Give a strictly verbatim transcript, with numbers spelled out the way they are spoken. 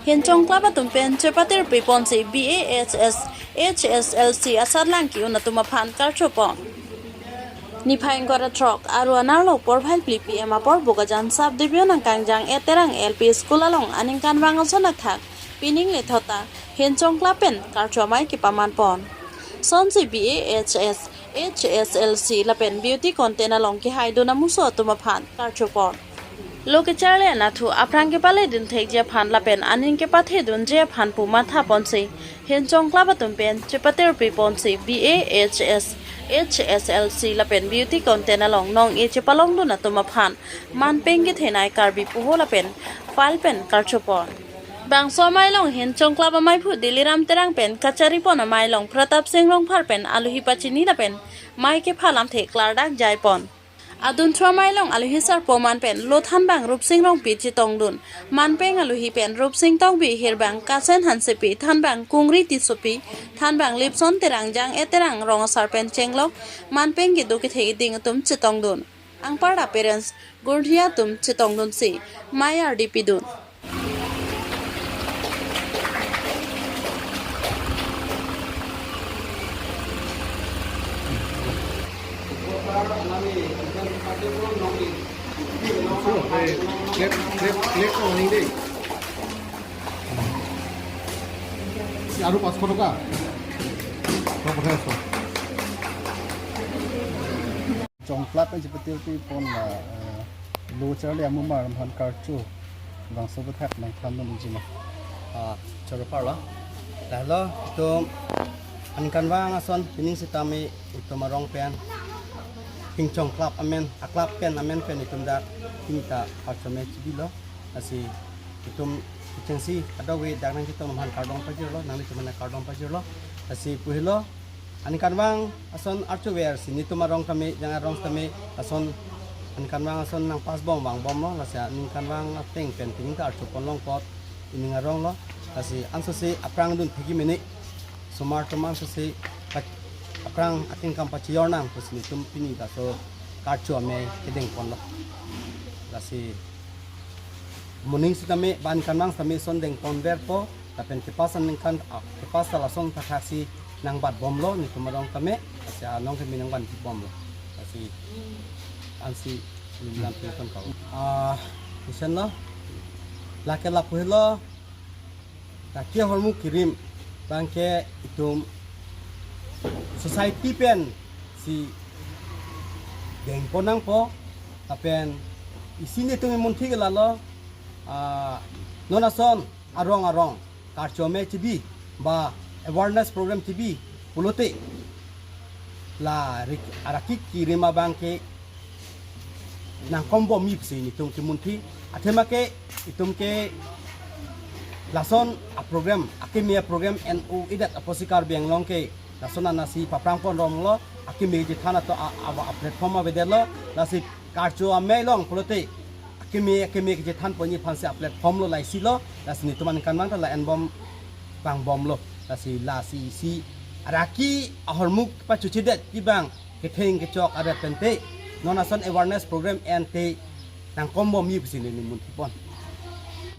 Hinchong Club atum pen chepatirpi ponsi B A H S, H S L C asatlang ki-un atum aphan karcho pon. Niphai ingkoi ra throk Aru anerlo porphai phli P M apor Bokajan Sub Division angkang Jang-e Terang L P School along aningkanvang ason athak pining lethota Hinchong Club pen karcho amei kepaman pon. Sonsi B A H S, H S L C lapen beauty contest along kehaidun amuso atum aphan karcho pon. Lo kecharli anatthu aphrang kepaledun thekji aphan lapen aning kepathedunji aphan pu matha ponsi Hinchong Club atum pen chepatirpi ponsi B A H S, H S L C lapen beauty contest along nong-e chepalongdun atum aphan manpeng kethenei Karbi poho lapen file pen karcho pon. Bangso amei along Hinchong Club ameiphu Diliram Terang pen kachari pon amei along Pratap Sing Rongphar pen alohi pachini lapen mei kepha lamthe klardak jai pon. Adunthu amei along alohi sarpo man pen lo thanbang Rupsing Rongpi chetongdun. Manpeng alohi pen Rupsing Tokbi, hirbang Kasen Hansepi, thanbang Kungri Tissopi, thanbang Lipson Terang, Jang-e Terang rong asar pen chenglok manpeng kedo kethe keding atum chetongdun. Anparta parents, gurthia atum chetongdunsi mei ardi pidun. Plate, plate, plate ko nahi de. Si aru পাঁচশ টকা. Throk pethai aso. Hinchong Club pen chepatirpi pon la, eh, lo charli amumar aphan karcho bangso aphuthak nangthandun unji ma? Ah, choro parlo. Lahelo itum aningkanvang ason pining sitame itum arong pen Hinchong Club amen, a club pen amen pen itum dak pini ta karcho amei chebilo. Lasi itum kechengsi kadokave dak nangchetong aphan kardom pajirlo, nanglitum aphan kardom pajirlo. Lasi pu helo, aningkanvang ason archo versi netum arong tame, Jang arong tame, ason aningkanvang ason nang pass bom vangbomlo, lasi aningkanvang ateng pen pining ta archo pon long apot ining arong lo, lasi ansose aphrang dun thekji mene, osomar atum ansose pa-, aphrang ating kam pachejor nang pusi netum pini ta so karcho amei kedeng ponlo. Lasi moning sitame, ba aningkanvang sitame ason deng ponverpo, lapen ke-pass aningkan, ah, ke-pass ta lason athak si nangbat bomlo, netum arong tame, lasi anong keme nangbat bomlo. Lasi ansi lam pi ton kau. Ah, kusen lo, lake lapu helo, lake ahormu kirim, bangke itum society pensi deng pon nangpo, lapen isi netum emunthi ke lalo, ah, non ason arong arong karcho amei chebi, ba awareness program chebi pulote, la rik-, araki kirim abangke nangkombom mi pusi netum kemunthi. Athema ke itum ke lason aprogram, akeme aprogram en-o-edet apotsi Karbi Anglong ke lason anatsi paphrang pon romlo, akeme chethan ato a, a, a platform avedetlo, lasi karcho amei along pulote akeme, akeme kechethan ponji aphansi a platform lo, laisi lo, lasi netum aningkanvang ta la-en bom vangbomlo, lasi lasi isi araki ahormu pachuchedetji abang ketheng kechok aret pente non ason awareness program ente nangkombom mi pusi neli munthi pon.